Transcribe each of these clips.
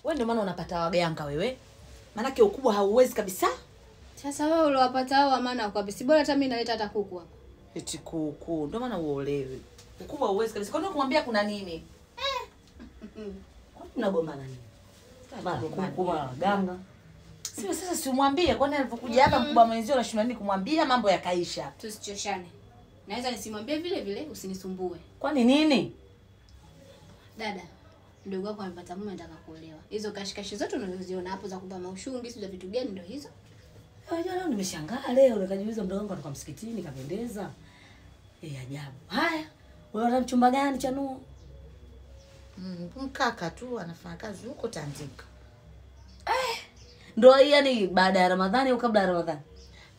Wewe ndio maana unapata waganga wewe. Maana ukubwa hauwezi kabisa. Sasa wewe uliwapata hao maana kwa si bora hata mimi naleta hata kuku hapa. Eti kuku, ndio maana uolewe. Ukubwa hauwezi kabisa. Kwa nini kumwambia kuna nini? Kwa nini tunagombana nini? Mara kuku mara waganga. Sio sasa si umwambie kwani alipokuja hapa mkubwa mwenzio unashinda nini kumwambia mambo yakaisha. Tusichoshane. Naweza nisimwambie vile vile usinisumbue. Kwani nini? Dada, mdogo wako amepata mume anataka kuolewa. Hizo kashikashi zote unazoziona hapo za kupa maushungi, sio za vitu gani ndio hizo? Unajua leo nimeshangaa leo nikajiuliza mdogo wangu kutoka msikitini kapendeza. Ajabu. Haya, wewe una mchumba gani Chanuo? Mkaka tu anafanya kazi huko Tandika. Ndoa hii yani baada ya Ramadhani au kabla ya Ramadhani?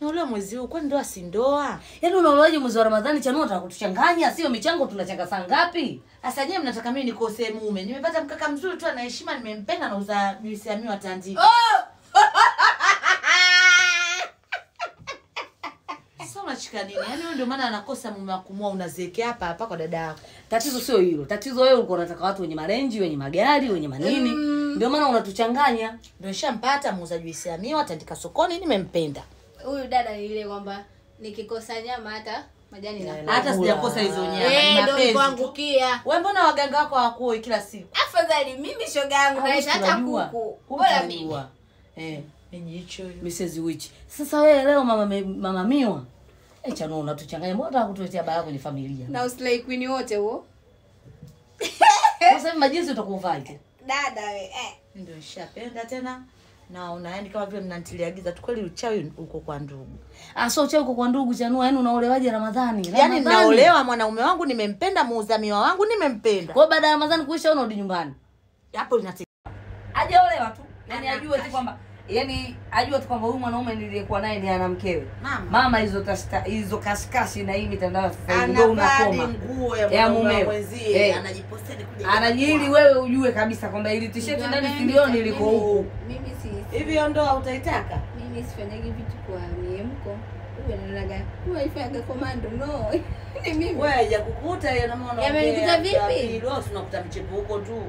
Naolewa mwezi huu, kwani ndoa si ndoa? Yaani unaolewaje mwezi wa Ramadhani Chanuo unataka kutuchanganya? Sio michango tunachanga saa ngapi? Sasa nyewe mnataka mimi nikose mume. Nimepata mkaka mzuri tu ana heshima, nimempenda nauza juisi ya miwa Tandika. Oh! Sasa unachika nini? Yaani wewe ndio maana anakosa mume wa kumuoa, unazeekea hapa hapa kwa dada yako. Tatizo sio hilo. Tatizo wewe ulikuwa unataka watu wenye marenji, wenye magari, wenye manini. Ndio maana unatuchanganya. Ndio nishampata muuza juisi ya miwa Tandika sokoni, nimempenda. Huyu dada ni ile kwamba nikikosa nyama hata majani na hata sijakosa hizo nyama. Ni mapenzi kuangukia. Wewe mbona waganga wako hawakuoi kila siku? Afadhali mimi shoga yangu naisha hata kuku. Bora mimi. Nijicho hiyo. Mrs. Witch. Sasa wewe leo mama miwa. Chanuo unatuchanganya. Mbona unataka kutuletea balaa kwenye familia? Na uslay queen wote huo. Sasa hivi majinsi utakuwa Dada wewe. Ndio nishapenda tena. Naona yani kama vile mnanitilia giza tu kweli uchawi uko kwa ndugu. Ah, so uchawi uko kwa ndugu Chanuo, yani unaolewaje Ramadhani? Yaani naolewa mwanaume wangu nimempenda, muuza miwa wangu nimempenda. Kwa hiyo baada ya Ramadhani kuisha unarudi nyumbani. Hapo inate hajaolewa tu. Yaani ajue tu kwamba yani ajue tu kwamba huyu mwanaume niliyekuwa naye ni ana mkewe. Mama hizo hizo kashikashi na hii mitandao sasa ndio unakoma. Nguo ya mume mwenzie anajipostia kuja. Anajili wewe ujue kabisa kwamba ili t-shirt ndani silioni liko huku. Mimi si hivi hiyo ndoa utaitaka? Mimi sifanyagi vitu kwa miemko. Wewe unaonaga wewe ifanyaga komando no. Ni mimi. Wewe hajakukuta yeye na maana. Yamenikuta vipi? Wewe unakuta mchepuko tu.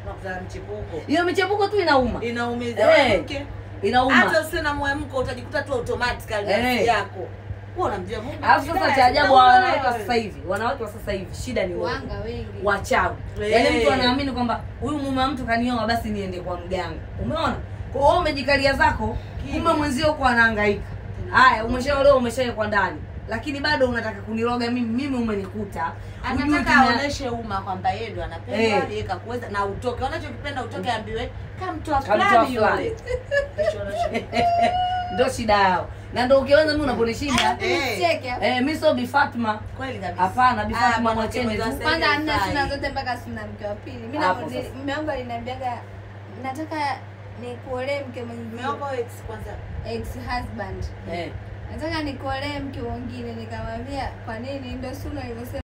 Unakuta mchepuko. Hiyo michepuko tu inauma. Inaumiza wewe mke. Inauma. Hata usiwe na mwemko utajikuta tu automatically nafsi yako. Wewe unamjua Mungu. Alafu sasa cha ajabu wanawake wa sasa hivi, wanawake wa sasa hivi shida ni wanga wengi. Wachawi. Yaani mtu anaamini kwamba huyu mume wa mtu kanioa basi niende kwa mganga. Umeona? Kwa hiyo umejikalia zako, mume mwenzio kwa anahangaika. Haya, umeshaolewa umeshaekwa ndani. Lakini bado unataka kuniroga mimi umenikuta. Anataka aoneshe umma kwamba yeye ndo anapendwa, aliweka kuweza na utoke. Unachokipenda utoke ambiwe kama mtu fulani yule. Ndio shida yao. Na ndio ukianza mimi unaponishinda. Mimi sio Bi Fatma. Kweli kabisa. Hapana, Bi Fatma mwacheni tu. Kwanza hamna suna zote mpaka suna mke wa pili. Mimi na mume wangu aliniambiaga nataka nikuolee mke mwingine. Mume wako ex kwanza. Ex husband. Nataka nikuolee mke mwingine, nikamwambia kwa nini? Ndio suna alivyosema.